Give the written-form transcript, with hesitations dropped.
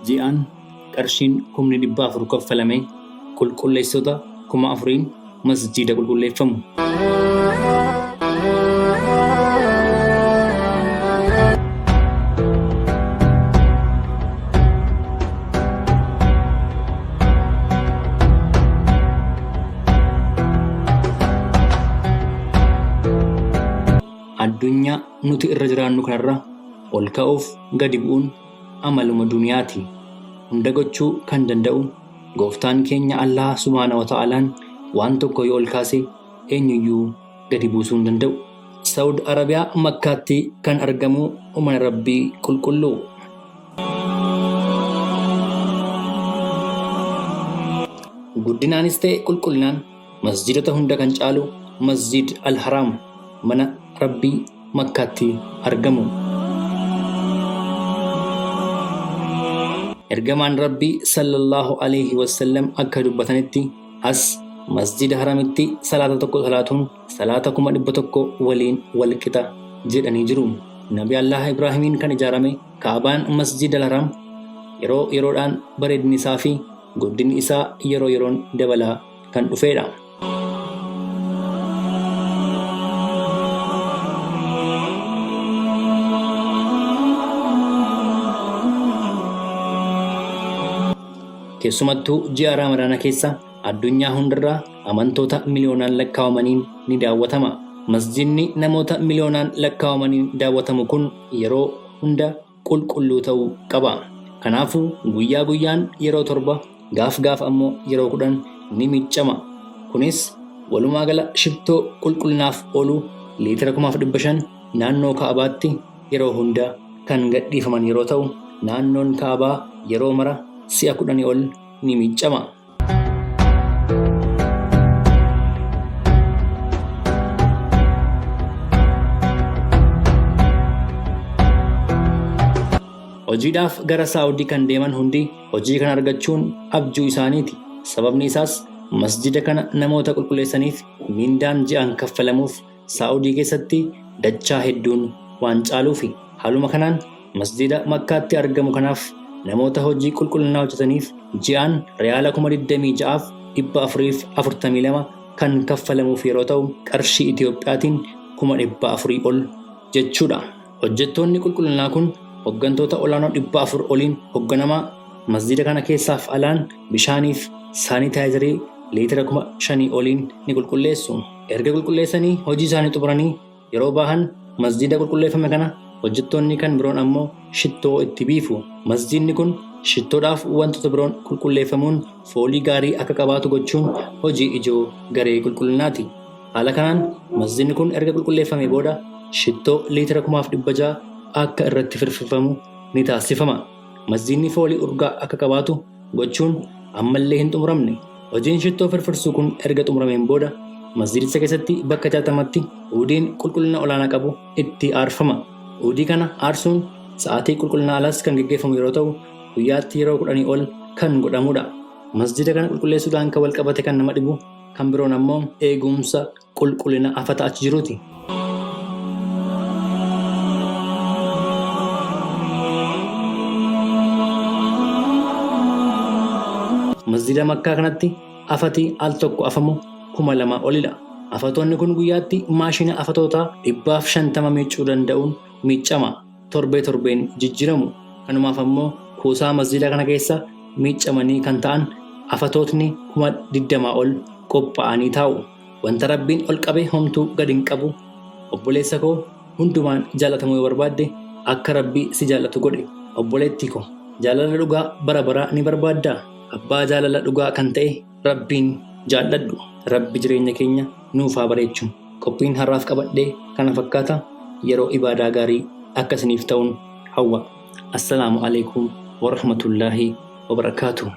Ji'aan qarshiin kumni 400 kaffalamee qulqulleessitoota 4,000n masjiida qulqulleeffamu. Addunyaa nuti irra jiraannu kanarra ol ka'uuf gadi bu'uun amaluma duniyaati. Hunda gochuu kan danda'u Gooftaan keenya Allaah subhaanahu wa ta'aalaan waan tokko yoo ol kaase eenyuyyuu gadi buusuu hin danda'u. Sa'ud Arabiyaa Makkaatti kan argamu mana Rabbii qulqulluu. Guddinaanis ta'e qulqullinaan masjiidota hunda kan caalu Masjiid Al-Haraam mana Rabbii Makkaatti argamu. Ergamaan Rabbii sallallahu alaihi wasallam akka dubbatanitti as Masjiida Haramitti salaata tokko salaatuun salaata 100,000 waliin wal qixa jedhanii jiru. Nabi Allah Ibraahimiin kan ijaarame Kaabaan Masjiid Al-Haram yeroo yeroodhaan bareedinni isaa fi guddinni isaa yeroo yeroon dabalaa kan dhufeedha. Keessumattuu ji'a Raamadaana keessa addunyaa hundarraa amantoota miliyoonaan lakkaawamaniin ni daawwatama. Masjidni namoota miliyoonaan lakkaawamaniin daawwatamu kun yeroo hunda qulqulluu ta'uu qaba. Kanaafuu guyyaa guyyaan yeroo 7, gaaf gaaf ammoo yeroo 10 ni miiccama. Kunis walumaa gala shittoo qulqullinaaf oolu liitira 5,500 naannoo Ka'abaatti yeroo hunda kan gadhiifaman yeroo ta'u, naannoon Ka'abaa yeroo mara si'a kudhanii ol ni miiccama. Hojiidhaaf gara Saa'udii kan deeman hundi hojii kana argachuun abjuu isaaniiti. Sababni isaas masjida kana namoota qulqulleessaniif miindaan ji'aan kaffalamuuf Saa'udii keessatti dachaa hedduun waan caaluufi. Haaluma kanaan masjiida Makkaatti argamu kanaaf namoota hojii qulqullinaa hojjetaniif ji'aan riyaala 26,442 kan kaffalamuuf yeroo ta'u qarshii Itiyoophiyaatiin 400,000 ol jechuudha. Hojjettoonni qulqullinaa kun hoggantoota olaanoo 400 oliin hogganamaa masjiida kana keessaaf alaan bishaaniif saanitaayizarii liitira 5,000 oliin ni qulqulleessu. Erga qulqulleessanii hojii isaanii xumuranii yeroo bahan masjiida qulqulleeffame kana hojjettoonni kan biroon ammoo shittoo itti biifu. Masjiidni kun shittoodhaaf wantoota biroon qulqulleeffamuun foolii gaarii akka qabaatu gochuun hojii ijoo garee qulqullinaati. Haala kanaan masjiidni kun erga qulqulleeffamee booda shittoo liitira 6,600 akka irratti firfirfamu ni taasifama. Masjiidni foolii urgaa akka qabaatu gochuun ammallee hin xumuramne. Hojiin shittoo firfirsuu kun erga xumurameen booda masjiidicha keessatti bakka 60tti uudiin qulqullina olaanaa qabu itti aarfama. Uudii kana aarsuun sa'aatii qulqullina alas kan geggeeffamu yeroo ta'u guyyaatti yeroo kudhanii ol kan godhamudha. Masjiida kana qulqulleessuudhaan kan walqabate kan nama dhibu kan biroon ammoo eegumsa qulqullina afata achi jiruuti. Masjiida Makkaa kanatti afati al tokko afamu 2,000 olidha. Afatoonni kun guyyaatti maashina afatootaa 150 miiccuu danda'uun miiccama. Torbee torbeen jijjiiramu. Kanumaaf ammoo kuusaa masjiida kana keessa miiccamanii kan ta'an afatootni 20,000 ol qophaa'anii taa'u. Wanta Rabbiin ol qabe homtuu gad hin qabu. Obboleessa koo hundumaan jaalatamuu yoo barbaadde akka Rabbi si jaallatu godhi. Obboleettii ko jaalala dhugaa bara baraa ni barbaaddaa? Abbaa jaalala dhugaa kan ta'e Rabbiin jaalladhu. Rabbi jireenya keenya nuuf haa bareechu. Qophiin har'aaf qabadhe kana fakkaata. Yeroo ibaadaa gaarii akka isiniif ta'uun hawwa. Assalaamu alaikum warahmatullaahi wabarakaatuh.